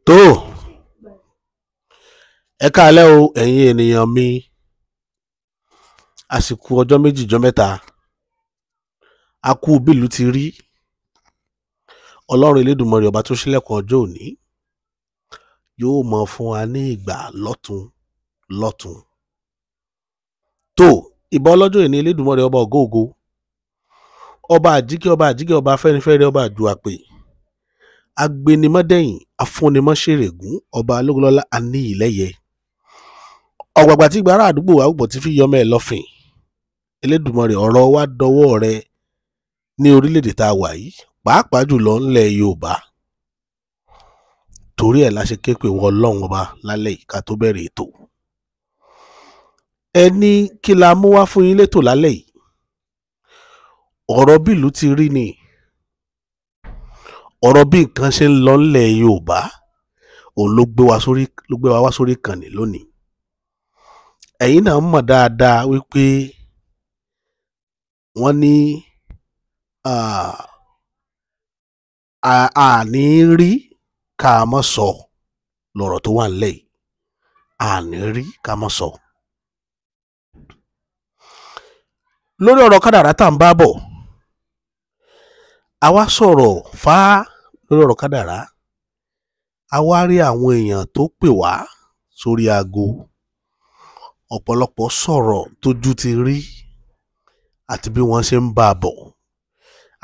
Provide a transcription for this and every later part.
Tó, ẹ káalẹ́ o ẹ̀yin ènìyàn mi. Àsìkò ọjọ́ méjì, ọjọ́ mẹ́ta. A kú bílùú ti rí. Ọlọ́run Elédùmarè ọba tó ṣílẹ̀kùn ọjọ́ òní yóò mọ fún wa ní ìgbà lọ́tun lọ́tun. Tó, ìbà ọlọ́jọ́ ìní Elédùmarè ọba ògo ògo, ọba àjíkẹ́, ọba àjíkẹ́, ọba afẹ́nifẹ́re, ọba àjùàpè, agbénimọ́dẹ̀yìn, afúnimọ́ṣèrègún, ọba alógunlọ́lá aníyìlẹ́yẹ, ọ̀gbàgbà tí gbàrà àdúgbò àwùbọ̀ tí fi yọmọ ẹ̀ lọ́fìn. Elédùmarè, ọ̀rọ̀ wa dọwọ́ rẹ ní orílẹ̀-èdè tá a wà yìí, pàápàá jùlọ ńlẹ̀ Yorùbá. Torí ẹ̀ la ṣe ké pè wọ Ọlọ́run ọba lálẹ́ yìí ká tó bẹ̀rẹ̀ ètò. Ẹ ní kí la mú wá fún yín létò lálẹ́ yìí? Ọ̀rọ̀ bílùú ti rí ni, ọ̀rọ̀ bí nǹkan ṣe ń lọ ńlẹ̀ Yorùbá, òun ló gbé wa sórí, ló gbé wa wá sórí ìkànnì lónìí. Ẹ̀yin náà mọ̀ dáadáa wípé wọ́n ní àní rí ká mọ́ sọ lọ̀rọ̀ tó wà ńlẹ̀ yìí, àní rí ká mọ́ sọ. Lórí ọ̀rọ̀ kádàrá tá à ń bá bọ̀, a wá sọ̀rọ̀ fá lórí ọ̀rọ̀ kádàrá. A wá rí àwọn èèyàn tó pè wá sórí aago. Ọ̀pọ̀lọpọ̀ sọ̀rọ̀ tójú ti rí àti bí wọ́n ṣe ń bá a bọ̀,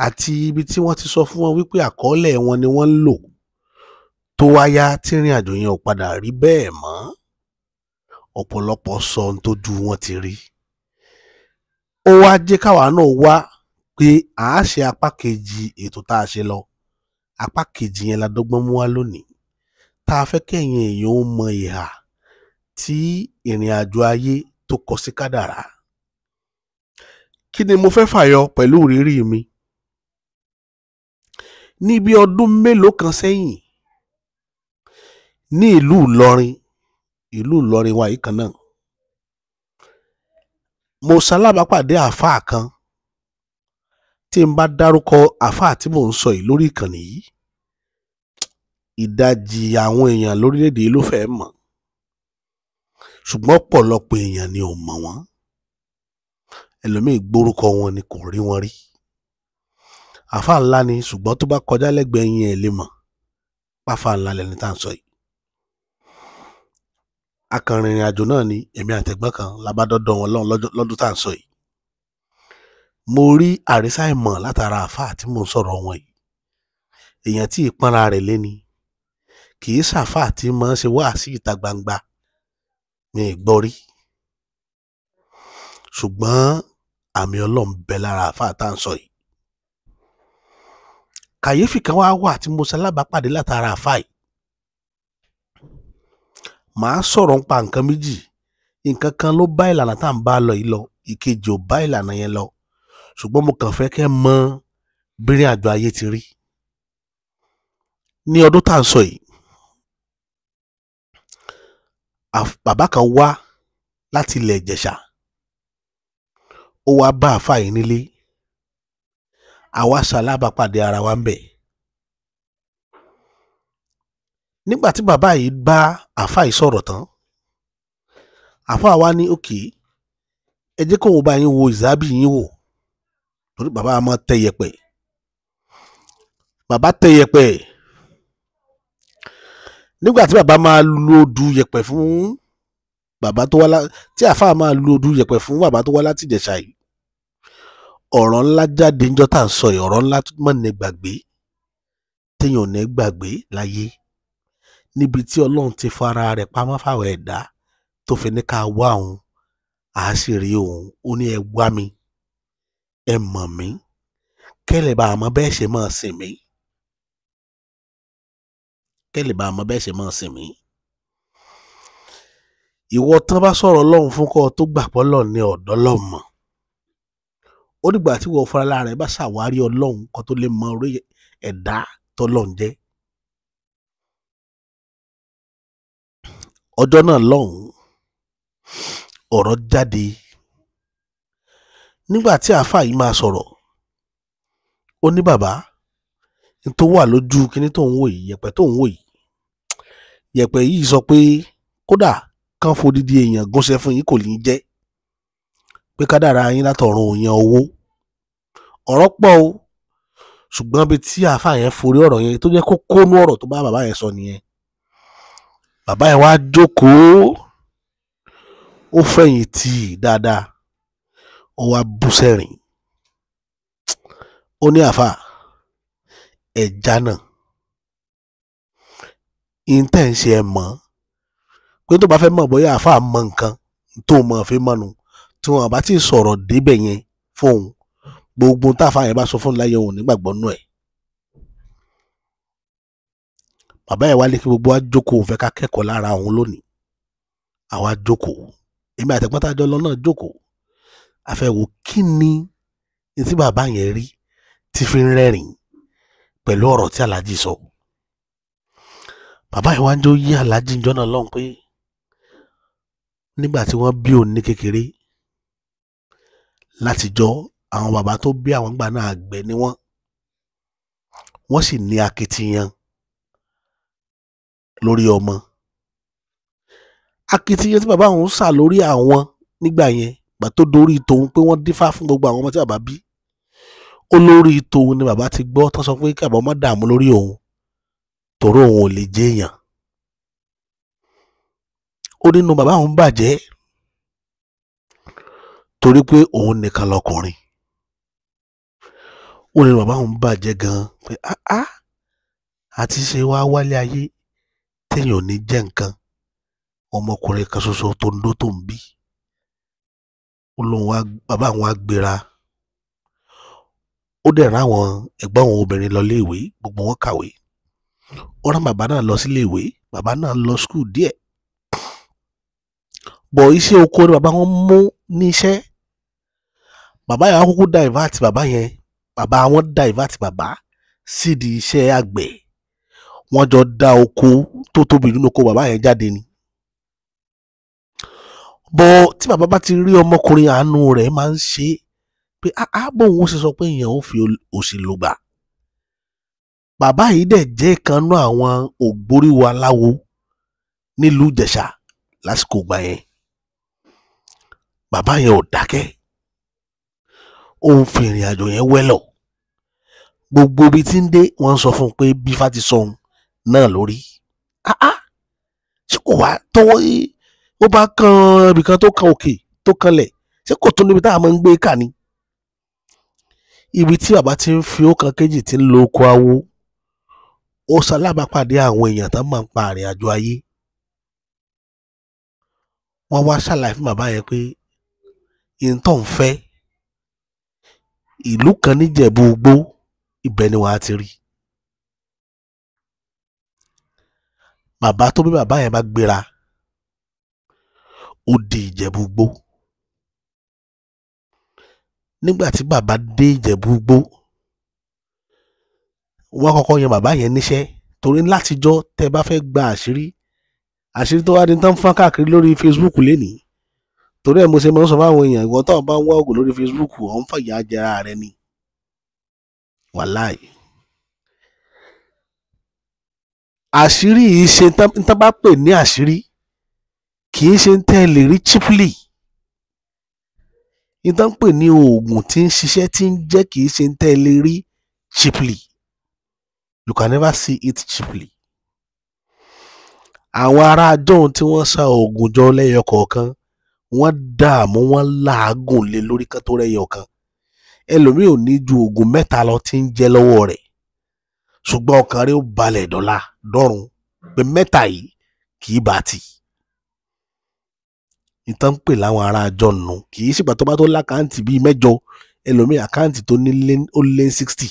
àti ibi tí wọ́n ti sọ fún wọn wípé àkọọ́lẹ̀ wọn ni wọ́n ń lò tó wáyá tí ìrìn àjò yẹn ò padà rí bẹ́ẹ̀ mọ́. Ọ̀pọ̀lọpọ̀ sọ ohun tójú wọn ti rí. Ó wá jẹ́ káwa náà wá pé à á ṣe apá kejì ètò tá a ṣe lọ. Apá kejì yẹn la dọ́gbọ́n mú wá lónìí, tá a fẹ́ kẹ́yìn èèyàn ó mọ ìhà tí ìrìn àjò ayé tó kọ sí kádàrá. Kí ni mo fẹ́ fàyọ pẹ̀lú ìrírí mi? Ní bí ọdún mélòó kan sẹ́yìn, ní ìlú Ìlọrin, ìlú Ìlọrin wa yìí kan náà, mo ṣalábàápàdé àáfàá kan. Tí n bá dárúkọ àáfàá tí mò ń sọ yìí lórí ìkànnì yìí, ìdajì àwọn èèyàn lórílẹ̀‐èdè yìí ló fẹ́ mọ̀, ṣùgbọ́n ọ̀pọ̀lọpọ̀ èèyàn ni ò mọ̀ wọ́n. Ẹlòmíì gbórúkọ wọn ni kò rí wọn rí. Àáfàá ńlá ni, ṣùgbọ́n tó bá kọjá lẹ́gbẹ̀ẹ́ yín ẹ̀ lè mọ̀ páfà ńlá lẹni tá à ń sọ yìí. Akànrìnrìn àjò náà ni èmi àtẹ̀gbọ́n kan la bá dọ́dọ̀ wọn lọ́hùn lọ́dún tá à ń sọ yìí. Mo rí àrísà ìmọ̀ látara àáfàá tí mò ń sọ̀rọ̀ wọn yìí. Èèyàn tí ìpọ́nra rẹ̀ lé ni, kì í ṣàfáà tí máa ń ṣe wáàsí ìta gbangba, mi ì gbọ́ rí. Ṣùgbọ́n àmì Ọlọ́run bẹ lára àáfàá tá à ń sọ yìí. Kàyéfì kan wá wà tí mo ṣalábàápàdé látara àáfàá yìí. Màá sọ̀rọ̀ nípa nǹkan méjì. Nǹkan kan ló bá ìlànà tá à ń bá lọ yìí lọ, ìkejì ò bá ìlànà yẹn lọ. Ṣùgbọ́n mo kàn fẹ́ kẹ́ mọ̀ bírìn àjò ayé ti rí. Ní ọdún tá à ń sọ yìí, bàbá kan wá láti ilẹ̀ Ìjẹ̀ṣà. Ó wá bá àáfàá yìí nílé. Àwa ṣalábàápàdé ara wa ńbẹ̀. Nígbà tí bàbá yìí bá àáfàá yìí sọ̀rọ̀ tán, àáfàá wa ní òkè, ẹ jẹ́ kóun bá yín wo ìzábì yín wò, torí bàbá máa tẹ yẹ̀pẹ̀. Bàbá tẹ yẹ̀pẹ̀. Nígbà tí bàbá máa lu odù yẹ̀pẹ̀ fún bàbá tó wá lá, tí àáfàá máa lu odù yẹ̀pẹ̀ fún bàbá tó wá láti Ìjẹ̀ṣà yìí, ọ̀rọ̀ ńlá jáde níjọ́ tá à ń sọ yìí, ọ̀rọ̀ ńlá mọ̀ ní gbàgbé, téèyàn ò ní gbàgbé láyé. Níbi tí Ọlọ́run ti fara rẹ̀ pamọ́ fáwọn ẹ̀dá tó fi ní ká wá òun, à á sì rí òun. Ó ní ẹ wá mi, ẹ mọ̀ mí, kẹ́ lè bá mọ bẹ́ẹ̀ ṣe máa sìn mí, kẹ́ lè bá mọ bẹ́ẹ̀ ṣe máa sìn mí. Ìwọ tán bá sọ̀rọ̀ Ọlọ́run fún kọ́ tó gbà pé Ọlọ́run ní ọ̀dọ́ Ọlọ́run mọ̀. Ó dìgbà tí wọ́n fúnra lára rẹ̀ bá ṣàwárí Ọlọ́run kan tó lè mọ orí ẹ̀dá tọ́lọ́run jẹ́. Ọjọ́ náà lọ́hùn-ún, ọ̀rọ̀ jáde. Nígbà tí àáfàá yìí máa sọ̀rọ̀, ó ní bàbá, N tó wà lójú kíní tó ń wò yìí, yẹ̀pẹ̀ tó ń wò yìí, yẹ̀pẹ̀ yìí sọ pé kódà kán fodidi èèyàn gúnṣẹ́ fún yín kò ní jẹ́, pé kádàrá yín látọ̀run ò yan owó. Ọ̀rọ̀ pọ̀ o, ṣùgbọ́n ibi tí àáfàá yẹn forí ọ̀rọ̀ yẹn tó jẹ́ kókó nú ọ̀rọ̀ tó bá bàbá yẹn sọ nìyẹn. Bàbá yẹn wá jókòó, ó fẹ̀yìn tì í dáadáa, ó wá bú sẹ́rìn. Ó ní àáfàá, ẹja náà ìǹtẹ̀ ń ṣe ẹ mọ̀ pé tó bá fẹ́ mọ̀ bóyá àáfàá mọ nǹkan tó mọ̀ fi mọ̀nù, tí wọn bá ti sọ̀rọ̀ débẹ̀ yẹn fóun, gbogbo táfàá yẹn bá sọ fún láyé òun nígbàgbọ́ nú ẹ̀. Bàbá yẹn wá lé kí gbogbo wa jókòó, òun fẹ́ ká kẹ́kọ̀ọ́ lára òun lónìí. Àwa jókòó, èmi àtẹ̀gbọ́n tá a jọ lọ náà jókòó, a fẹ́ wo kí ni ní tí bàbá yẹn rí tí fi ń rẹ́rìn pẹ̀lú ọ̀rọ̀ tí aláàjì sọ. Bàbá yẹn wá ń jó yí aláàjì ìjọ náà lọ́hùn pé nígbà tí wọ́n bí òun ní kékeré látijọ́, àwọn bàbá tó bí àwọn gbà náà àgbẹ̀ ni wọ́n, wọ́n sì ní akitiyan lórí ọmọ. Akitiyan tí bàbá òun sà lórí àwọn nígbà yẹn, gbà tó dorí tòun pé wọ́n dífá fún gbogbo àwọn ọmọ tí bàbá bí, ó lórí tòun ni bàbá ti gbọ́ tán sọ pé kí bàbá má dààmú lórí òun, torí òun ò lè jẹ́ èèyàn. Ó nínú bàbá òun bàjẹ́ torí pé òun nìkan lọkùnrin. Ó nínú bàbá òun bàjẹ́ gan-an pé áá àti ṣe wá wálé ayé téèyàn ò ní jẹ́ nǹkan, ọmọkùnrin kan ṣoṣo tó ń dó tó ń bí. Ó lóun wá, bàbá òun wá gbéra, ó dẹ̀ rán àwọn ẹ̀gbọ́n òun obìnrin lọ iléèwé, gbogbo wọn kàwé. Ó rán bàbá náà lọ síléèwé, bàbá náà lọ skul díẹ̀. Bọ̀ iṣẹ́ oko ni bàbá wọn mú ní iṣẹ́. Bàbá yẹn wá kúkú divert bàbá yẹn, bàbá wọn divert bàbá sídìí iṣẹ́ àgbẹ̀. Wọ́n jọ dá oko tó tóbi nínú oko bàbá yẹn jáde ni. Bọ̀ tí bàbá bá ti rí ọmọkùnrin, àánú rẹ̀ máa ń ṣe é pé áá bóun ó ṣe sọ pé èèyàn ó fi òṣì lògbà. Bàbá yìí dẹ̀ jẹ́ ìkan nú àwọn ògbóríwò aláwo nílùú Ìjẹ̀ṣà lásìkò ìgbà yẹn. Bàbá yẹn ò dákẹ́, ó ń fi ìrìn àjò yẹn wẹ́lọ̀. Gbogbo ibi tí ń dé, wọ́n ń sọ fún un pé bí Ifá ti sọ òun náà lórí. Áá ṣé kò wá tọwọ́ ó bá kan ibìkan tó kan òkè tó kanlẹ̀, ṣé kò tó níbi tá a máa ń gbé kà ni? Ibi tí bàbá ti ń fi ọ̀kan kejì tí ń lo oko awo, ó ṣalábàápàdé àwọn èèyàn tó máa ń pa àrìn àjò ayé. Wọ́n wá ṣàlàyé fún bàbá yẹn pé ihun tó ń fẹ́, ìlú kan níjẹ̀bú igbó, ibẹ̀ ni wàá ti rí. Bàbá tó bí bàbá yẹn bá gbéra, ó di Ìjẹ̀bú igbó. Nígbà tí bàbá dé Ìjẹ̀bú igbó, wọ́n kọ́kọ́ yan bàbá yẹn níṣẹ́, torí látijọ́ tẹ́ bá fẹ́ gba àṣírí, àṣírí tó wá di tán fọ́n káàkiri lórí Facebook lénìí. Torí ẹ̀ mo ṣe máa ń sọ fáwọn èèyàn, ìwọ tó bá ń wá ògùn lórí Facebook, ò ń fàyà jẹra rẹ ni. Wàláì. Àṣírí yìí ṣe tán bá pè ní àṣírí, kì í ṣe tẹ́ ẹ lè rí cheaply. Ìtàn pè ní oògùn tí ń ṣiṣẹ́ tí ń jẹ́ kì í ṣe tẹ́ ẹ lè rí cheaply. You can never see it cheaply. Àwọn ará ajọ́hun tí wọ́n sa oògùn jọ lẹ́yọ kọ̀ọ̀kan, wọ́n dààmú, wọ́n làágùn lé lórí kán tó rẹ́yọ kan. Ẹlòmíì ò ní ju oògùn mẹ́ta lọ tí ń jẹ́ lọ́wọ́ rẹ̀, ṣùgbọ́n ọkàn rẹ̀ ó balẹ̀ dọ́là dọ́run pé mẹ́ta yìí kì í bá tì. Ìtàn pè láwọn ará àjọ nù, kì í ṣègbà tó bá tó lákàntì bíi mẹ́jọ, ẹlòmíì àkáǹtì tó ní ó lé 60,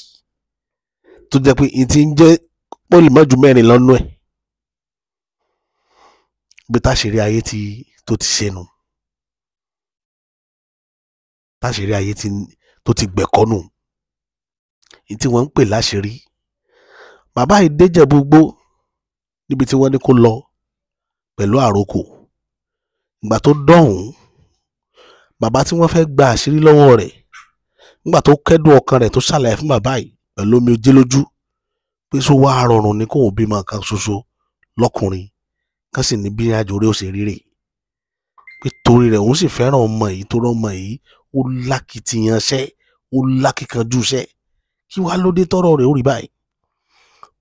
tó jẹ́ pé ìtì ń jẹ́ ó lè má ju mẹ́rin lọ́nú ẹ̀. Bí táṣìírí ayé ti tó ti ṣe nu, táṣìírí ayé ti tó ti gbẹ̀kọ́ nù, ìtì wọ́n ń pè láṣìírí. Bàbá yìí dé Ìjẹ̀bú igbó níbi tí wọ́n ní kó lọ pẹ̀lú àrokò. Ìgbà tó dọ̀hún, bàbá tí wọ́n fẹ́ gba àṣírí lọ́wọ́ rẹ̀, nígbà tó kẹ́dùn ọkàn rẹ̀ tó ṣàlàyé fún bàbá yìí pẹ̀lú omi ojé lójú, Pé sọ wá rọrùn ni kóun bímọ kan ṣoṣo lọ́kùnrin kan sì ní bí àjò rẹ̀ ó ṣe rí rèé, pé torí rẹ̀ òun sì fẹ́ràn ọmọ yìí, torí ọmọ yìí ó lákìtìyànṣẹ́, ó lákìkanjú iṣẹ́, kí wàá ló dé tọ́rọ̀ rẹ̀ ó rí báyìí.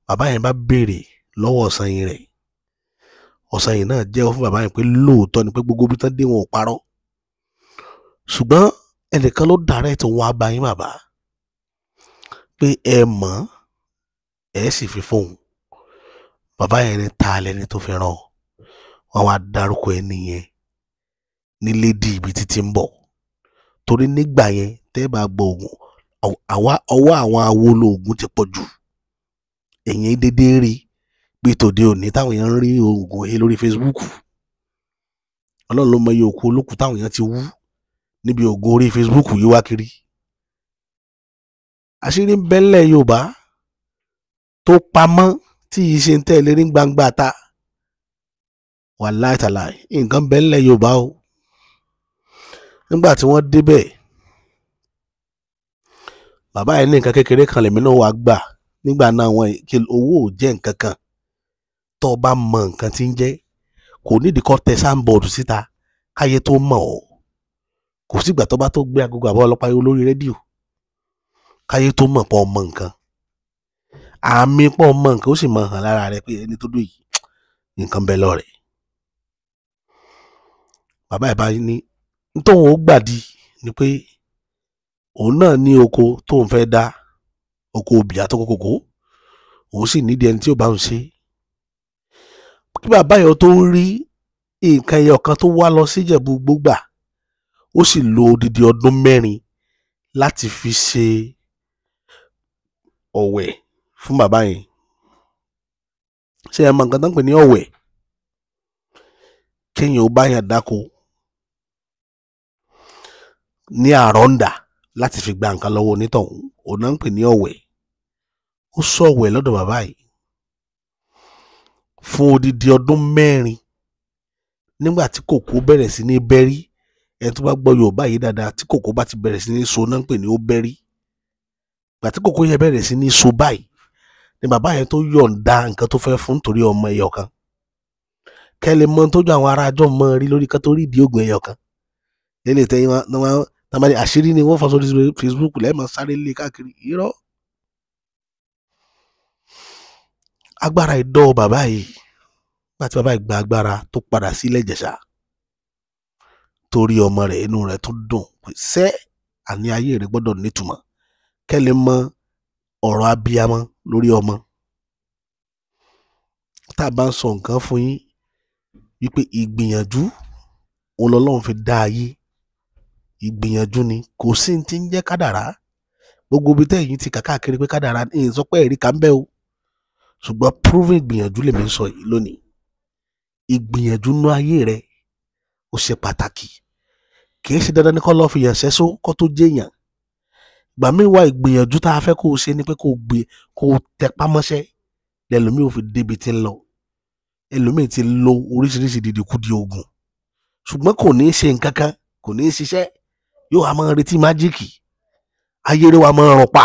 Bàbá yẹn bá béèrè lọ́wọ́ ọ̀sanyìn rẹ̀. Ọ̀sanyìn náà jẹ́wọ́ fún bàbá yẹn pé lóòótọ́ ni pé gbogbo ibi tán dé wọn ò parọ́, ṣùgbọ́n ẹnìkan ló direct òun wá bá yín bàbá, pé ẹ mọ̀ ẹ sì fi fóun. Bàbá yẹn ní ta lẹni tó fi ràn ọ́? Wọ́n wá dárúkọ ẹni yẹn ní lédi ibi títí ń bọ̀, torí nígbà yẹn tẹ́ bá gbọ́ oògùn ọwọ́ àwọn awo lóògùn ti pọ̀ jù, èyí dédé rí bí tòde òní táwọn èèyàn ń rí oògùn he lórí Facebook. Ọlọ́run ló mọ iye òkú olókùú táwọn èèyàn ti wú níbi oògùn orí Facebook yìí wá kiri. Àṣírí ń bẹ́lẹ̀ Yorùbá tó pamọ́ tí yìí ṣe ń tẹ̀lé ní gbangba ta, wàláì tàláì nǹkan bẹ́lẹ̀ Yorùbá o. Nígbà tí wọ́n débẹ̀, bàbá yẹn ní nǹkan kékeré kan lèmi náà wàá gbà nígbà náà, wọn owó ò jẹ́ nǹkan kan. Tó o bá mọ nǹkan tí ń jẹ́, kò nídìí kó tẹ sáńbọ̀dù síta káyé tó mọ̀ ọ́, kò sígbà tó bá tó gbé agogo àbọ̀ ọlọ́pàá yóò lórí rédíò káyé tó mọ̀ pọ̀ mọ̀ nǹkan. Àmì pọ̀ mọ̀ nǹkan ó sì mọ̀ hàn lára rẹ pé ẹni tó dùn yìí nǹkan bẹ lọ́rẹ̀. Bàbá ẹ̀ bá ní tóun ó gbàdí ni pé òun náà ní oko tóun fẹ́ dá, oko obì àtọkọ kòkó, òun sì nídìí ẹni tí ó bá òun ṣe. Kí bàbá yẹn tó rí nǹkan ẹyọ kan tó wá lọ sí Ìjẹ̀bú gbógbà, ó sì lo odidi ọdún 4 láti fi ṣe ọ̀wẹ̀ fún bàbá yẹn. Ṣé ẹ mọ nǹkan tó ń pè ní ọ̀wẹ̀? Kéèyàn ó bá yàn dáko ní àrọ́ǹdà láti fi gba nǹkan lọ́wọ́ onítọ̀hún, òun náà ń pè ní ọ̀wẹ̀. Ó sọ̀wẹ̀ lọ́dọ̀ bàbá yìí fún odidi ọdún 4. Nígbà tí kòkó bẹ̀rẹ̀ sí ní bẹ́rí, ẹni tó bá gbọ́ Yorùbá yìí dáadáa, tí kòkó bá ti bẹ̀rẹ̀ sí ní so náà ń pè ní ó bẹ́rí. Ìgbà tí kòkó yẹn bẹ̀rẹ̀ sí ní so báyìí ni bàbá yẹn tó yọ̀ǹda nǹkan tó fẹ́ fún nítorí ọmọ ẹyọ kan. Kẹ́ lè mọ tójú àwọn ará àjọ mọ́ rí lórí kan tó rí ìdí ògùn ẹyọ kan. Lélẹ̀ tẹ́yìn wọn tàbí àṣírí ni wọ́n fọ́ sórí Facebook lẹ́ẹ̀mọ́ sáré lé káàkiri. Irọ́. Agbára ìdọ́ bàbá yìí, nígbà tí bàbá yìí gba agbára tó padà sílẹ̀ Ìjẹ̀ṣà torí ọmọ rẹ̀, inú rẹ̀ tó dùn pé sẹ́ àní ayé rẹ̀ gbọ́dọ̀ nítumọ̀. Kẹ́ lè mọ ọ̀rọ̀ abiyamọ lórí ọmọ. Tá a bá ń sọ nǹkan fún yín wípé ìgbìyànjú òun lọ́lọ́run fi dá ayé, ìgbìyànjú ni, kò sí ní ti ń jẹ́ kádàrá. Gbogbo ibi tẹ́yìn ti kà káàkiri pé kádàrá ní sọ pé ẹ̀rí kà ń bẹ́ o, ṣùgbọ́n proving ìgbìyànjú lèmi ń sọ yìí lónìí. Ìgbìyànjú nú ayé rẹ ó ṣe pàtàkì. Kì í ṣe dandan ní kó lọ́ọ́ fi yàn ṣẹ́só kó tó jẹ́yàn. Ìgbà míì wá ìgbìyànjú tá a fẹ́ kó o ṣe ni pé kó o gbé kó o tẹpá mọ́ṣẹ́ lẹ́lòmíì ò fi débi tí ń lọ. Ẹlòmíì ti lo oríṣiríṣi dìdìkudì oògùn, ṣùgbọ́n kò ní í ṣe nǹkan kan, kò ní í ṣiṣẹ́, yóò wá máa retí májíìkì, ayé rẹ̀ wá máa rùn pa.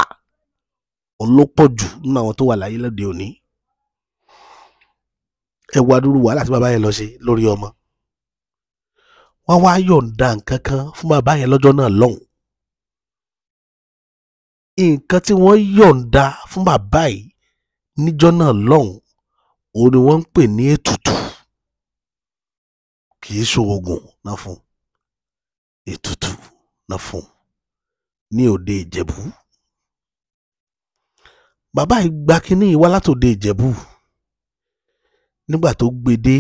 Òun ló pọ̀ jù nínú àwọn tó wà láyé lóde òní. Ẹ wo adúrú wàhálà tí bàbá yẹn lọ ṣe lórí ọmọ. Wọ́n wá yọ̀ǹda nǹkan kan fún bàbá yẹn lọ́jọ́ náà lọ́hùn. Nǹkan tí wọ́n yọ̀ǹda fún bàbá yìí níjọ́ náà lọ́hùn, òun ni wọ́n ń pè ní ètùtù. Kì í ṣe oògùn náà fún, ètùtù náà fún ní òde Ìjẹ̀bú. Bàbá yìí gba kínní yìí wá látòde Ìjẹ̀bú. Nígbà tó gbé dé,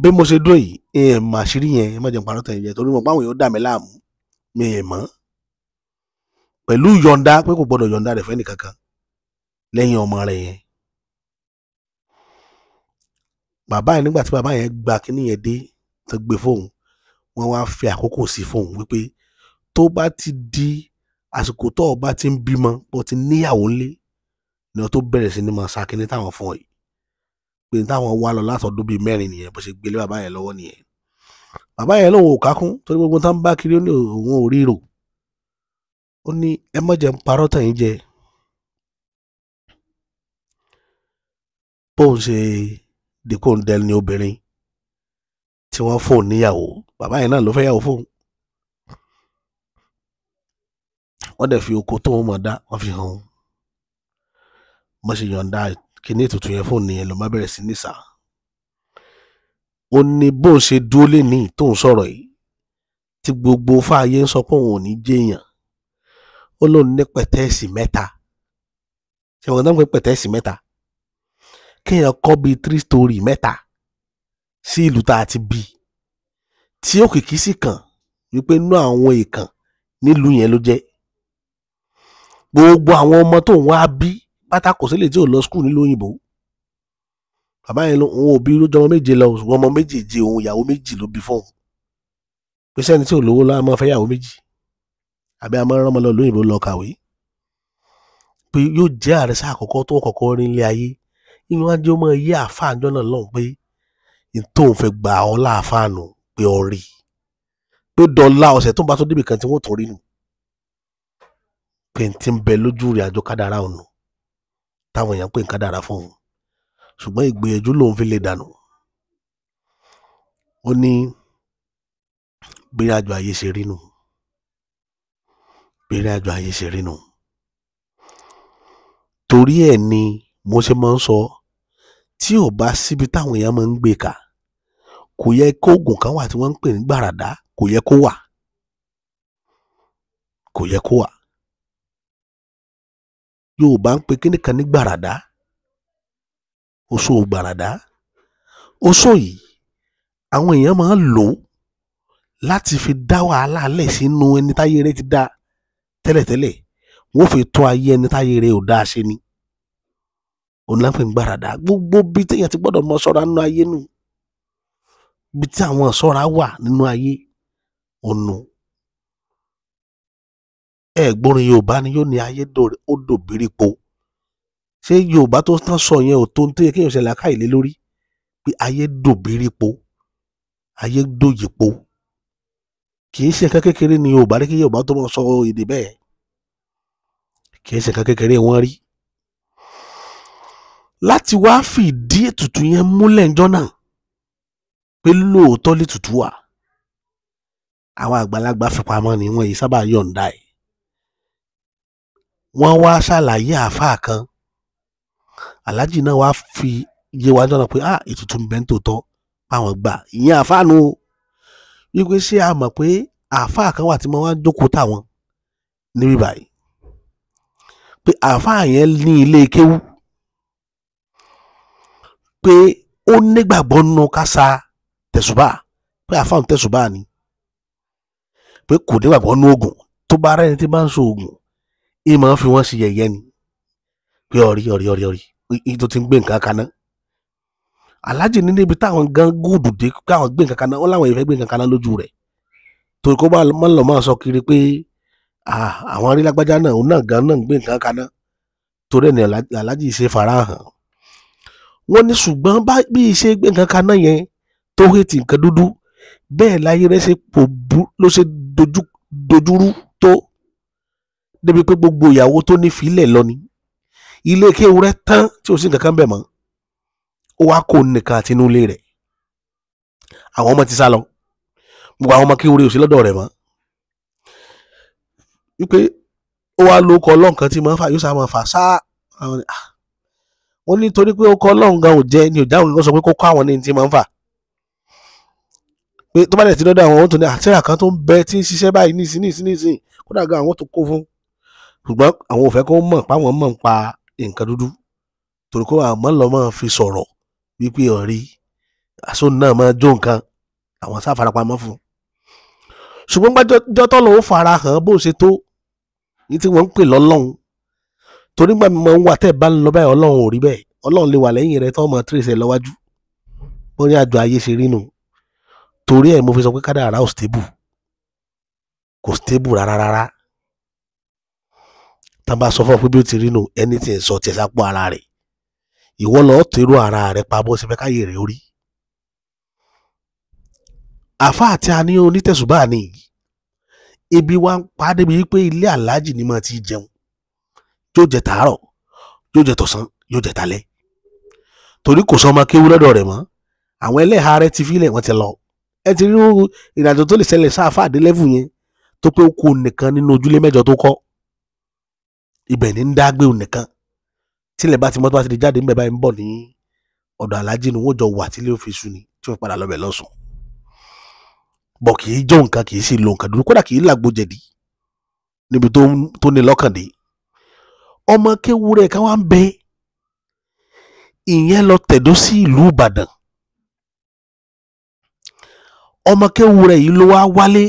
bí mo ṣe dúró yìí, ẹ mà àṣírí yẹn, ẹ má jẹun parọ́ tẹ̀yìn jẹ, torí mo báwọn èèyàn dà mí láàmú, mi ẹ̀ mọ̀. Pẹ̀lú yọ̀ǹda pé kò gbọ́dọ̀ yọ̀ǹda rẹ̀ fẹ́ni kankan lẹ́yìn ọmọ rẹ̀ yẹn. Bàbá yẹn nígbà tí bàbá yẹn gba kínní yẹn dé tó gbé fóun, wọ́n wá fi àkókò sí fóun wípé tó bá ti di àsìkò tó o bá ti ń bímọ, bó ti níyàwó ńlé, ni wọ́n tó bẹ̀rẹ̀ sí ní máa sa kínní táwọn fún ọ yìí. Pé táwọn wá lọ látọdún bíi 4 nìyẹn, bó ṣe gbélé bàbá yẹn lọ́wọ́ nìyẹn. Bàbá yẹn lòun ò kákún torí gbogbo tá ń bá kiri ó ní òun ò ríro. Ó ní ẹ má jẹ́ ń parọ́ tàn yín jẹ, bóun ṣe dípò ń dẹni obìnrin tí wọ́n fóun níyàwó, bàbá yẹn náà ló fẹ́ yàwó fóun. Wọ́n dẹ̀ fi oko tóun mọ̀ dá, wọ́n fi hàn òun. Bọ́n ṣe yọ̀ǹda kíní ètùtù yẹn fóun nìyẹn, ló má bẹ̀rẹ̀ sí ní sà. Ó ní bóun ṣe dúró lénìí tóun sọ̀rọ̀ yìí tí gbogbo fáyé ń sọ pé òun ò ní jẹ́yàn. Ó lóun ní pẹ̀tẹ́ẹ̀sì mẹ́ta. Ṣé wọn náà ń pè pẹ̀tẹ́ẹ̀sì mẹ́ta? Kéèyàn kọ́ bíi 3 story mẹ́ta sí ìlú tá a ti bí, tí òkìkí sì kàn wípé inú àwọn èèkàn nílùú yẹn ló jẹ́. Gbogbo àwọn ọmọ tóun wá bí pátá kò sílè tí ò lọ skul nílùú òyìnbó. Bàbá yẹn òun ò bí lójú ọmọ méje lọ, ṣùgbọ́n ọmọ méjèèje òun ìyàwó méjì ló bí fóun. Pé sẹ́ni tí ò lówó lọ́wọ́ a máa fẹ́ ìyàwó méjì, àbí a máa rán ọmọ lọ lóyìnbó lọ kàwé. Pé yóò jẹ́ àrẹsà àkọ́kọ́ tó kọ́kọ́ rí nílé ayé. Inú wa jẹ́ ó máa yé àáfàá ńjọ́ náà lọ́hùn pé n tóun fẹ́ gbà ọ́ láàfáà nù pé ọ rí. Pé dọ́là ọ̀sẹ̀ tó ń bá tó débì kan tí wọ́n tó rí nù. Pé n ti ń bẹ lójú rẹ̀ àjọ kádàrá ọ̀nà táwọn èèyàn pè ń kádàrá fún òun. Ṣùgbọ́n ìgbìyànjú lòun fi lè dànù. Ó ní bí ìrìnàjò ayé ṣe rí nù. Bí ìrìnàjò ayé ṣe rí nù. Torí ẹ̀ ni mo ṣe máa ń sọ, tí ò bá síbi táwọn èèyàn máa ń gbé kà, kò yẹ kó oògùn kan wà tí wọ́n ń pè ní gbàràdá, kò yẹ kó wà. Kò yẹ kó wà. Yorùbá ń pe kíní kan ní gbàràdá, oṣó gbàràdá. Oṣó yìí àwọn èèyàn máa ń lò ó láti fi dá wàhálà lẹ̀ sínú ẹni táyé rẹ̀ ti dá tẹ́lẹ̀tẹ́lẹ̀. Wọ́n fi tún ayé ẹni táyé rẹ̀ ò dáa ṣe ni. Òun náà ń pè ní gbàràdá. Gbogbo bí téèyàn ti gbọ́dọ̀ mọ ṣọ́ra nínú ayé nù, bí tí àwọn ṣọ́ra wà nínú ayé ọ̀nà. Ẹ gbórin Yorùbá ni yóò ní ayé ó dòbírípo. Ṣé Yorùbá tó tán sọ yẹn ò tó ń tó yẹ kéèyàn ṣe làákàyè lé lórí? Pé ayé dòbírípo, ayé dòyìpo. Kì í ṣe nǹkan kékeré ni Yorùbá rí kí Yorùbá tó máa sọ èdè bẹ́ẹ̀. Kì í ṣe nǹkan kékeré wọ́n rí. Láti wá fìdí ètùtù yẹn múlẹ̀ ńjọ́ náà pé lóòótọ́ lètùtù wà, àwọn àgbàlagbà fipamọ́ ni wọ́n yìí sábà yọ̀ǹda ẹ̀. Wọ́n wá ṣàlàyé àáfàá kan, aláàjì náà wá fi yé wa ńjọ́ náà pé ètùtù ń bẹ nítòótọ́ báwọn gbà. Ìyẹn àáfàá nu o, wípé ṣé a mọ̀ pé àáfàá kan wà tí wọ́n wá ń jókòó táwọn níbí báyìí, pé àáfàá yẹn ní ilé kéwú, pé ó nígbàgbọ́ nínú kásá tẹ̀sùbà, pé àáfàá ń tẹ̀sùbà ni, pé kò nígbàgbọ́ nínú oògùn. Tó bá rẹ́ni tí bá ń so oògùn, ìyẹn máa ń fi wọ́n ṣe yẹ̀yẹ́ ni, pé ọ̀rí ọ̀rí ọ̀rí ọ̀rí ìyẹn tó ti ń gbé nǹkan kaná. Aláàjì ní níbi táwọn gan gúdù dé káwọn gbé nǹkan kaná, wọ́n láwọn ìfẹ́ gbé nǹkan kaná lójú rẹ̀, torí kó má lọ máa sọ kiri pé àwọn arílágbájá náà òun náà gan náà ń gbé nǹkan kaná. Torí ẹ̀ ní aláàjì ṣe farahàn. Wọ́n ní ṣùgbọ́n bí ṣe gbé nǹkan kaná yẹn tó hẹ́tì nǹkan dúdú bẹ́ẹ̀ láyé rẹ̀ ṣe pò bú ló ṣe dojúrú tó débi pé gbogbo ìyàwó tó ní filẹ̀ lọ ni. Ilé kéwú rẹ̀ tán tí ò sí nǹkan kan bẹ̀ mọ́. Ó wá kó nìkan àti inú ilé rẹ̀. Àwọn ọmọ ti sá lọ. Gbogbo àwọn ọmọ kéwú rẹ̀ ò sí lọ́dọ̀ rẹ̀ mọ́. Wípé ó wá lo ọkọ̀ ọlọ́run kan tí máa ń fà, yóò sá máa fà sáá. Wọ́n ní torí pé ọkọ̀ ọlọ́run gan ò jẹ́ ni ò jáwé kan sọ pé kó kọ́ àwọn ní tí máa ń fà. Pé tó bá dẹ̀ ti dọ́dọ̀ àwọn tó ní àtẹ́rà kan tó ń bẹ tí ń ṣiṣẹ́ báyìí nísìn nísìn nísìn, kódà gan àwọn tó kó fún. Ṣùgbọ́n àwọn ò fẹ́ kó mọ̀ páwọn mọ̀ ń pa nǹkan dúdú. Torí kó àmọ́ lọ máa fi sọ̀rọ̀ wípé ọ̀rí aṣọ náà máa jó nǹkan, àwọn sá farapamọ́ fún un. Ṣùgbọ́n gbájọ́ tọ́lọ́ ó fara hàn bó ṣe tó ní tí wọ́n ń pè lọ́lọ́run. Torí gbà mí máa ń wà tẹ́ ẹ bá ń lọ báyìí, Ọlọ́run ò rí bẹ́ẹ̀. Ọlọ́run lè wà lẹ́yìn rẹ tó mọ̀ tírèsì ẹ lọ́wájú. Bó ní àjọ ayé ṣe rí nù. Torí ẹ̀ mo fi sọ pé kádàrá ò stable. Kò stable rárá rárá. Tá bá sọ fún ọ pé bí ó ti rí nù, ẹni tí ń sọ tiẹ̀ sápò ara rẹ̀. Ìwọ lọ́ọ́ tèrú ara rẹ̀ pa bó ṣe fẹ́ káyè rẹ̀ orí. Àáfàá tí a ní onítẹ̀sùbá ni. Ebi wa ń pa á débi wípé ilé aláàjì ni máa ti jẹun. Yóò jẹ tàárọ̀, yóò jẹ tọ̀sán, yóò jẹ talẹ́. Torí kò sọ ọmọ kéwú lọ́dọ̀ rẹ̀ mọ́. Àwọn ẹlẹ́hàá rẹ̀ ti fílẹ̀, wọ́n ti lọ. Ẹ ti rí ìrìnàjò tó lè ṣẹlẹ̀ sáfà dé lẹ́fù yẹn tó pé ó kú nìkan nínú ojúlé mẹ́jọ tó kọ́. Ibẹ̀ ní ń dá gbé òun nìkan. Tílẹ̀ bá ti mọ́ tó bá ti di jáde ńbẹ̀ báyìí ń bọ̀ ní ọ̀dọ̀ aláàjì ni wọ́n jọ wà tílé ó fi sú ni tí wọ́n padà lọ́bẹ̀ lọ́sùn. Bọ̀ kì í jó nǹkan, kì í sì lo nǹkan dúdú, kódà kì í làgbo jẹ̀dí níbi tó ní lọ́kàn dé. Ọmọ kéwú rẹ̀ kan wá ń bẹ, ìyẹn lọ tẹ̀dó sí ìlú Ìbàdàn. Ọmọ kéwú rẹ̀ yìí ló wá wálé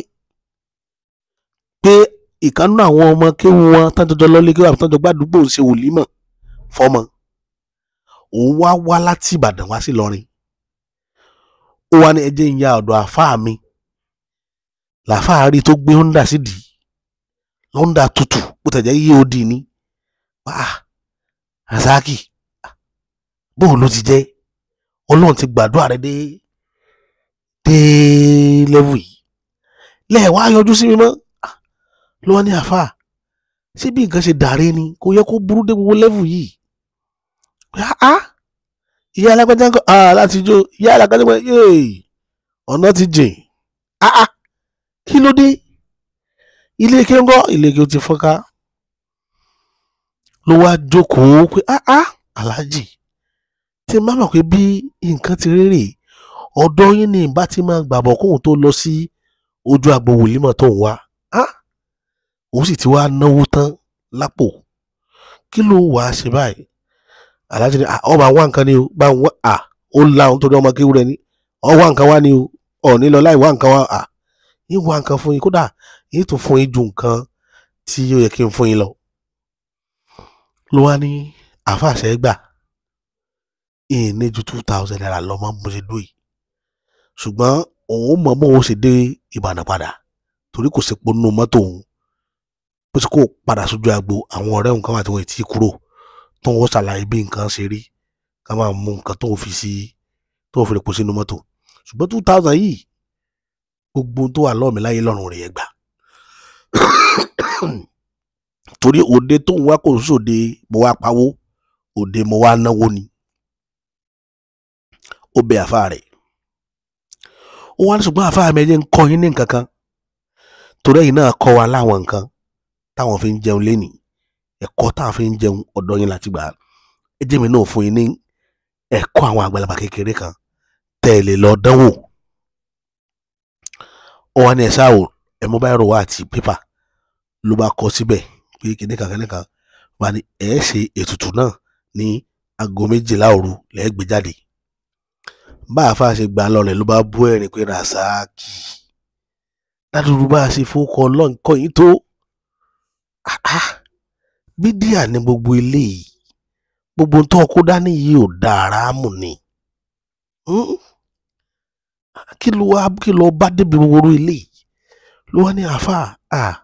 pé ìkànnú àwọn ọmọ kéwú wọn tán jọjọ lọ́lé kéwú àbí tán jọ gbàdúgbò ń ṣe wòlímọ̀ fọmọ. Òun wá wá láti Ìbàdàn wá sí Ìlọrin. Ó wá ní ẹ jẹ́ n ya ọ̀dọ̀ àfáà mi. Làfáà rí tó gbé Honda sídìí, Honda tutù bó tẹ̀ jẹ́ yí odi ni. Ah, Rasaki, bóun ló ti jẹ́? Ọlọ́run ti gbàdúrà rẹ dé lẹ́wù yìí. Lẹ́ẹ̀ wá yọjú sí mi mọ́. Ló wá ní àfáà, ṣé bí nǹkan ṣe dàrí ni? Kò yẹ kó burú dé gbogbo lẹ́wù yìí. Ah, ìyá alágbájá ń kọ́, ah, láti jó, ìyá alágbájá ń kọ́, yéè, ọ̀nà ti jìn. Ah, kí ló dé? Ilé ike ń kọ́, ilé ike ó ti fọ́nká. Ló wá jókòó pé ah, aláàjì, tí n bá mọ̀ pé bí nǹkan ti rí rèé, ọ̀dọ̀ yín ni ìbá ti máa gbàbọ̀ kóun tó lọ sí ojú agbo wòlímọ̀ tó ń wá. Ah, òun sì ti wá náwó tán lápò. Kí ló wàá ṣe báyìí? Aláàjì ni ọ bá wá nǹkan ni o, bá ń wá, à ó la òun torí ọmọ kéwú rẹ ni, ọ wá nǹkan wá ni o, ọ ní lọ láì wá nǹkan wá, à yín wá nǹkan fún yín, kódà yín tún fún yín ju nǹkan tí ó yẹ kí n fún yín lọ. Ló wá ní àfàṣẹ gbà, ìyìn ní ju 2000 naira lọ mọ́ bó ṣe dó yìí. Ṣùgbọ́n òun mọ̀ bóun ṣe dé Ìbàdàn padà torí kò sépo nínú mọ́tò òun. Bó ṣe kó padà sójú agbo, àwọn ọ̀rẹ́ òun kan wà tí wọ́n ti kúrò tó ń ṣàlàyé bí nǹkan ṣe rí, ká máa mú nǹkan tó ń fi sí, tó ń fi rèpo sínú mọ́tò. Ṣùgbọ́n 2000 yìí, gbogbo tó wà lọ́ọ̀ mi láyé lọ́rùn rẹ̀ gbà. Torí òde tó ń wá kò sóde mo wá pawó, òde mo wá náwó ni. Ó bẹ àfáà rẹ̀. Ó wá ní ṣùgbọ́n àfáà mi ẹ jẹ́ ń kọ́ yín ní nǹkan kan. Torí ẹ̀yin náà kọ́ wa láwọn nǹkan táwọn fi ń jẹun lénìí. Ẹ̀kọ́ táwọn fi ń jẹun ọ̀dọ̀ yín láti gbà. Ẹ jẹ́ mi náà fún yín ní ẹ̀kọ́ àwọn àgbàlagbà kékeré kan tẹ́ ẹ lè lọ dánwò. Ó wá ní ẹ ṣáà wò, ẹ mú báírò wá àti pépà ló bá kọ síbẹ̀ pé kíní kan kíní kan wà ní ẹ ṣe ètùtù náà ní aago 12 òru lẹ́ẹ̀ gbé jáde. Bá àáfàá ṣe gbà lọ rẹ̀ ló bá bú ẹ̀rín pé Rasaki, ládùúgbò bá a ṣe fowókọ Ọlọ́run kọ́ yín tó. Bídíà ní gbogbo ilé yìí, gbogbo tó kó dání yìí ò dára mù ni. Kí ló wá, kí ló bá débi gbogbo ilé yìí? Ló wá ní àáfàá,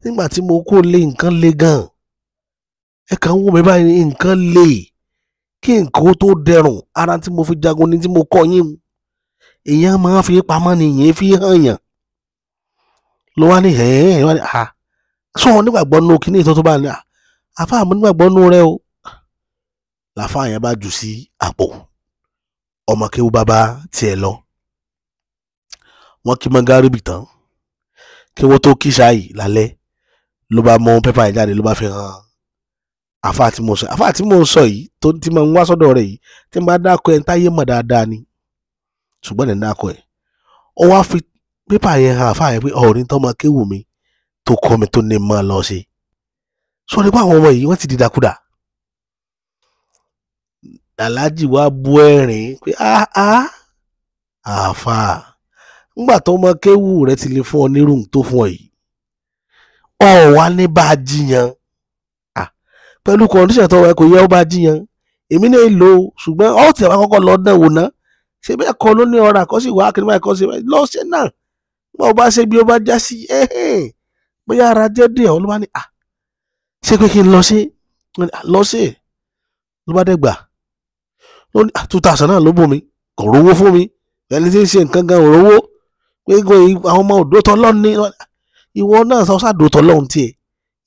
nígbà tí mo kó lé nǹkan le gan. Ẹ kàn ń wò mí báyìí, nǹkan le. Kí nǹkan ó tó dẹrùn, ara tí mo fi jagun ni tí mo kọ́ yín. Èèyàn máa fi pamọ́ ni ìyẹn fi hàn yàn. Ló wá ní ẹ̀ẹ́, wá ní sọ nígbàgbọ́ nù kíní ìtọ́ tó bá ní, àfáà mo nígbàgbọ́ nù rẹ o. Làfáà yẹn bá jù sí àpò. Ọmọ kéwú bàbá tiẹ̀ lọ. Wọ́n kí mọ́gàríbì tán. Kí wọ́n tó kí ṣáì lálẹ́ ló bá mú pépà yẹn jáde ló bá fi hàn àfáà tí mo sọ. Àfáà tí mo sọ yìí tó ti máa ń wá sọ́dọ̀ rẹ̀ yìí tí n bá dákọ ẹ̀ ń táyé mọ̀ dáadáa ni. Ṣùgbọ́n ẹ̀ ń dákọ ẹ̀. Ó wá fi pépà yẹn hàn àfáà yẹn pé ọ̀rìn tó máa kéwù mi tó kọ́ mi tó ní máa lọ ṣe. Sọ nípa àwọn ọmọ yìí wọ́n ti dìdàkudà. Aláàjì wá bú ẹ̀rín pé àfáà ńgbà tó mọ kéwù rẹ ti lè fún ọ nírú tó fún ọ yìí. Ọ wá ní bá a jiyàn. Pẹ̀lú kọ̀ǹdíṣàn tó wà kò yẹ ó bá a jiyàn. Èmi náà lò ó ṣùgbọ́n ọ ti àwọn akọ́kọ́ lọ dán wò ná. Ṣé bẹ́ẹ̀ kọ́ ló ní ọ̀rọ̀ àkọ́sí wá kí ni báyìí kọ́ ṣe lọ ṣe náà. Bá o bá ṣe bí o bá já sí bóyá ara jẹ́ díẹ̀ ọ ló bá ní ṣé pé kí n lọ ṣe lọ ṣe ló bá dẹ́gbà. Ló ní 2000 náà ló bù mí, kò rówó fún mi. Ẹni tí ń ṣe nǹkan gan ò rówó. Pé àwọn ọmọ òdó tọ́ lọ́ni. Ìwọ náà sọ sádò tọlọ́run tiẹ̀,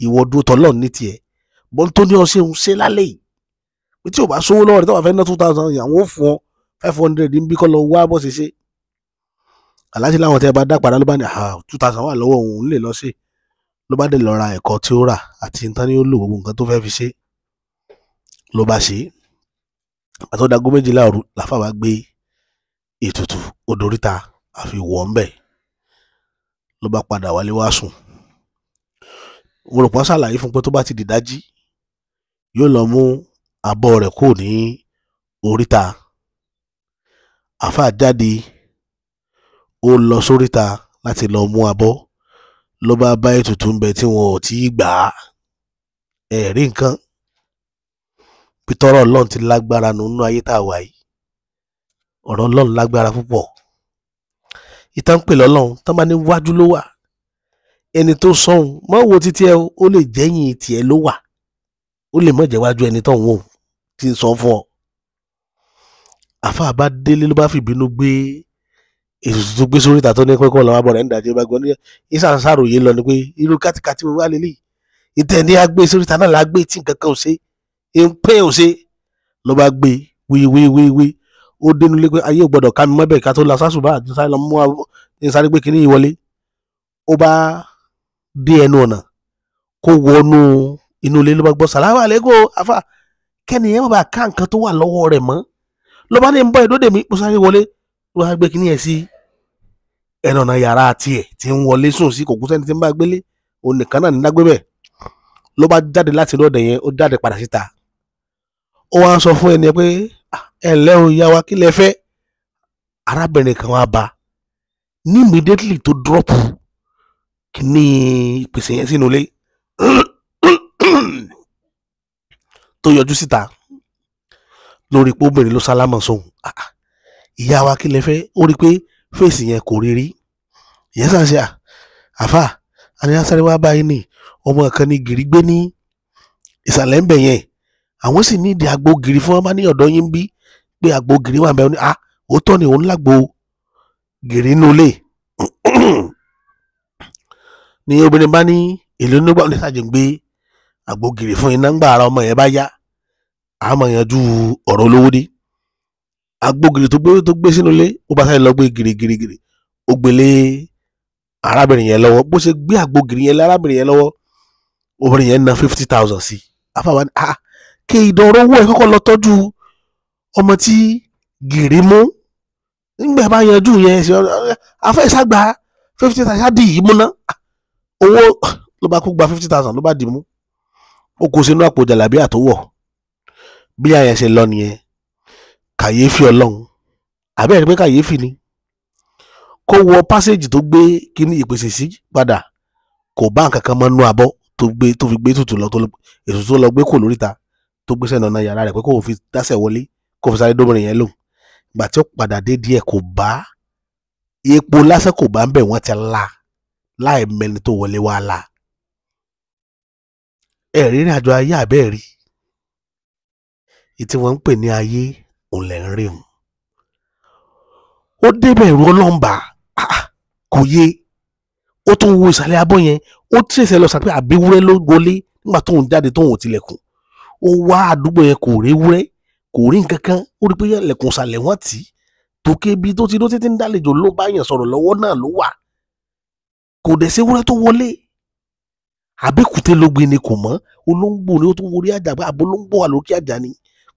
ìwọ dúró tọlọ́run ní tiẹ̀. Bọ́n tó ní ọ ṣe ń ṣe lálẹ́ yìí pé tí o bá sówó lọ́wọ́ rẹ̀ tó bá fẹ́ ná 2,000, àwọn ò fún ọ 500 níbí kọ́ lọ wá bọ́ ṣe ṣe. Aláṣẹ láwọn tẹ́ ẹ bá dá padà ló bá ní 2,000 wà lọ́wọ́ òun lè lọ ṣe. Ló bá dé lọ ra ẹ̀kọ́ tí ó rà àti nǹkan ní ó lò, gbogbo nǹkan tó fẹ́ fi ṣe ló bá ṣe. Àtọ́dàgó 12 òru làfà bá gbé ètùtù odòríta àfi wọ̀ ń bẹ̀, ló bá padà wálé wá sùn. Mo rò pọ́n ṣàlàyé fún un pé tó bá ti dìdájí yóò lọ mú abọ́ rẹ̀ kúrò ní oríta. Àáfàá jáde, ó lọ sóríta láti lọ mú abọ́, ló bá bá ètùtù ń bẹ tí wọn ò tí ì gbà á. Ẹ̀rí nǹkan pitọ́rọ̀ Ọlọ́run ti lágbára nínú ayé tá a wà yìí. Ọ̀rọ̀ Ọlọ́run lágbára púpọ̀. Ìtàn pè lọ́lọ́run tán bá ní wájú ló wà, ẹni tó sọ̀hún mọ́ wo títí ẹ, ó lè jẹ́yìn tiẹ̀ ló wà, ó lè mọ̀ jẹ́ wájú ẹni tó ń wò tí ń sọ fún ọ. Àáfàá bá délé ló bá fìbínú gbé ètùtù tó gbé sórí ìta tó ní pẹ́kọ́ lọ́wọ́ abọ́ rẹ̀ ń dàjẹ́ bá gbọ́n ní ìsànsàròyé lọ ni pé irú kátikàti wo wá lélẹ́yìí, ìtẹ̀ ní agbé sórí ìta náà la gbé tí nǹkan kan ò ṣe ń pé ò ṣe. Ló bá gbé wíwíwíwí ó dénú lé pé ayé ò gbọdọ̀ ká mi mọ́bẹ̀ ká tó la sásùbà àti sáré lọ mú ní sáré gbé kínní ìwọlé. Ó bá dé ẹnu ọ̀nà kó wọnú inú ilé ló bá gbọ́ sàlámù àlékún àfà, kẹ́ni yẹn má bàa ká nǹkan tó wà lọ́wọ́ rẹ̀ mọ́. Ló bá ní ń bọ́ ìdóde mi, ó sáré wọlé, ló bá gbé kínní yẹn sí ẹnu ọ̀nà yàrá tiẹ̀ tí ń wọlé sùn sí, kò kú sẹ́ni tí ń bá gbélé, òun nìkan náà ní dágbé bẹ́ẹ̀. Ló bá jáde láti inú ọ̀dẹ̀ yẹn, ó jáde padà síta. Ó wá ń sọ fún ẹni pé ẹ ǹlẹ́ o ìyá wa, kí lẹ fẹ́? Arábìnrin kan wá bá ní immediately tó dírọ́pù kíní ìpèsè yẹn sínú ilé tó yọjú síta lórí pé obìnrin ló sálámọ̀ sóhun. Ìyá wa kí lẹ fẹ́? Ó rí i pé fèsì yẹn kò rí rí. Ìyẹn sàn ṣe àfà àníyàn sáré wá báyìí ní ọmọ kan ní gìrì gbé ní ìsàlẹ̀ ń bẹ̀ yẹn, àwọn sì ní ìdí àgbo gìrì fún wọn bá ní ọ̀dọ́ yín bí pé àgbo gìrì wà bẹ́ẹ̀ ni. Òótọ́ ni òun lágbo gìrì inú ilé. Ni obìnrin bá ní èlò nígbà ní sàjẹ́ ń gbé àgbo gìrì fún iná ńgbà ara ọmọ yẹn bá yá, àmọ́ yanjú ọ̀rọ̀ olówó dé. Àgbo gìrì tó gbé sínú ilé, ó bá sáré lọ gbé gìrì gìrì gìrì, ó gbélé arábìnrin yẹn lọ́wọ́. Bó ṣe gbé àgbo gìrì yẹn lé arábìnrin yẹn lọ́wọ́, obìnrin yẹn ná 50,000 sí. Àfàwọn ní kí ìdọ̀rọ̀ owó ẹ̀ kọ́kọ́ lọ tọ́jú ọmọ tí gìrì mú, nígbà bá yanjú yẹn ṣe afẹ́ ìṣàgbà 50,000 dì í mú ná owó. Ló bá kó gba 50,000 ló bá dì mú, ó kó sínú àpò jàlábíà tó wọ̀. Bí àyẹ̀ ṣe lọ nìyẹn. Kàyéfì Ọlọ́run, àbẹ́rẹ́ pé kàyéfì ni kó wọ pásíjì tó gbé kíní ìpèsè sí padà, kò bá nǹkan kan mọ́ nú abọ́ tó gbé tó fi gbé ètùtù lọ, ètùtù tó lọ gbé kò lóríta tó gbé sẹ́nu ọ̀nà yàrá rẹ̀ pé kò fi dásẹ̀ wọlé kò fi sáré dóbìnrin yẹn lò. Ìgbà tí ó padà dé díẹ̀ kò bá epo lásán, kò bá ń bẹ̀, wọ́n ti la láì mẹ́ni tó wọlé wá la. Ẹ̀rí ìrìn àjò ayé àbẹ́ẹ̀rí ìtí wọ́n ń pè ní ayé òun lẹ̀ ń rí òun. Ó débẹ̀ ìrú ọlọ́mbà kò yé, ó tún wo ìsàlẹ̀ abọ́ yẹn, ó tẹ̀sẹ̀ lọ sàpé àbíwúrẹ́ ló wọlé nígbà tóun jáde tóun ò tilẹ̀kùn. Ó wá àdúgbò yẹn kò rí wúrẹ́, kò rí nǹkan kan, ó rí pé lẹ̀kùn ìsàlẹ̀ wọ́n tì í tòkè ibi tó ti dó títí ń dálejò ló bá yàn sọ̀rọ̀ lọ́wọ́ náà ló wà, kò dẹ̀ sí wúrẹ́ tó wọlé. Àbíkúté ló gbé ni kò mọ́, olóńgbò ni ó tún worí àjà pé àbólóńgbò wà lókè àjà ni,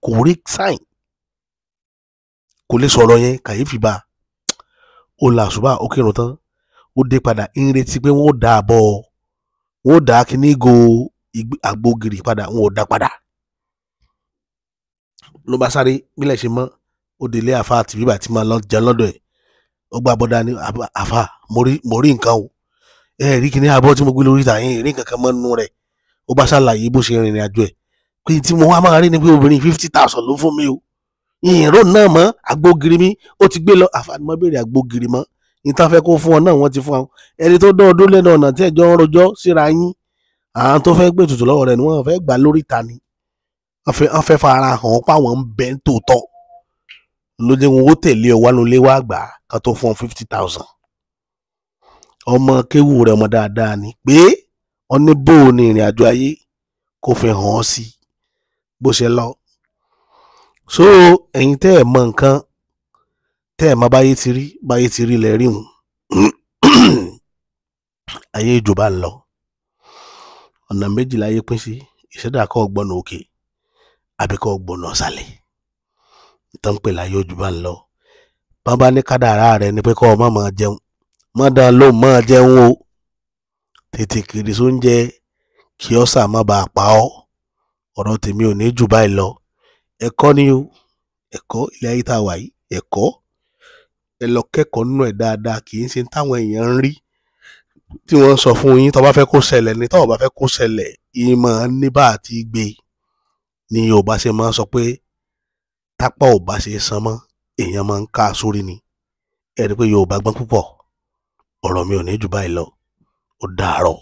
kò rí sáìn, kò lè sọ̀rọ̀ yẹn. Kàyéfì bá ó la àṣùbà, ó kírun tán, ó dé padà ń retí pé wọ́n ó dá a bọ̀, wọ́n ó dá kíní go àgbo gìrì padà, wọ́n ò dá padà. Ló bá sáré bílẹ̀ ṣe mọ́, ó délé àfa àti bíbà tí máa lọ jẹun lọ́dọ̀ ẹ̀. Ó gba bọ́dá ní àfa, mo rí nǹkan o, ẹ rí kíní abọ́ tí mo gbé lórí ìta yẹn, rí nǹkan kan mọ́ nínú rẹ̀. Ó bá ṣàlàyé bó ṣe rìnrìn àjò ẹ̀ pé tí mo wá máa rí ni pé obìnrin 50,000 ló fún mi o, ìró náà mọ́ àgbo gìrì mi ó ti gbé lọ. Àfa ni mo béèrè àgbo gìrì mọ́, ìtàn fẹ́ kó fún ọ náà wọ́n ti fún ọ. Ẹni tó dán ọdún lẹ́nu ọ̀nà tí ẹjọ́ ń rojọ́ síra yín, àwọn tó fẹ́ gbé ètùtù lọ́wọ́ rẹ̀ ni wọ́n fẹ́ gbà lórí ìta ni, wọ́n fẹ́ fara hàn páwọn ń bẹ ń tòótọ́ ló jẹ́ wọn ó tẹ̀lé ọ wá lólé wá gbà ká tó fún ọ 50,000. Ọmọ kéwù rẹ̀ ọmọ dáadáa ni pé ọ ní bó o ní ìrìn àjò ayé kó fi hàn ọ́ sí bó ṣe lọ. So ẹ̀yin tẹ́ ẹ̀ mọ nǹkan, tẹ́ ẹ̀ mọ báyé ti rí, báyé ti rí lẹ rí hùn. Ayé ìjọba ń lọ. Ọ̀nà méjì láyé pín sí. Ìṣẹ̀dá kọ́ gbọ́nà òkè àbí kọ́ gbọ́nà ọ̀sàlẹ̀. Ìtàn pè láyé òjò bá ń lọ. Bọ́n bá ní kádàrá rẹ ni pé kọ́ ọ má máa jẹun. Má dán lóhùn, máa jẹun o. Tètè kiri sóúnjẹ kí ọ́sà má bàa pa ọ́. Ọ̀rọ̀ tèmi ò ní jù báyìí lọ. Ẹ̀kọ́ ni o. Ẹ̀kọ́ ilé ayé tá a wà yìí. Ẹ̀kọ́. Ẹ lọ kẹ́kọ̀ọ́ nínú ẹ̀ dáadáa. Kì í ṣe táwọn èèyàn ń rí tí wọ́n ń sọ fún yín. Tó bá fẹ́ kó ṣẹlẹ̀ ni, tó bá fẹ́ kó ṣẹlẹ̀, ìmọ̀ ní bá àti gbé ni Yorùbá ṣe máa ń sọ pé tápá ò bá ṣe san mọ́, èèyàn máa ń ká a sórí ni. Ẹ rí i pé Yorùbá gbọ́n púpọ̀. Ọ̀rọ̀ mi ò ní jù báyìí lọ. Ó dàárọ̀.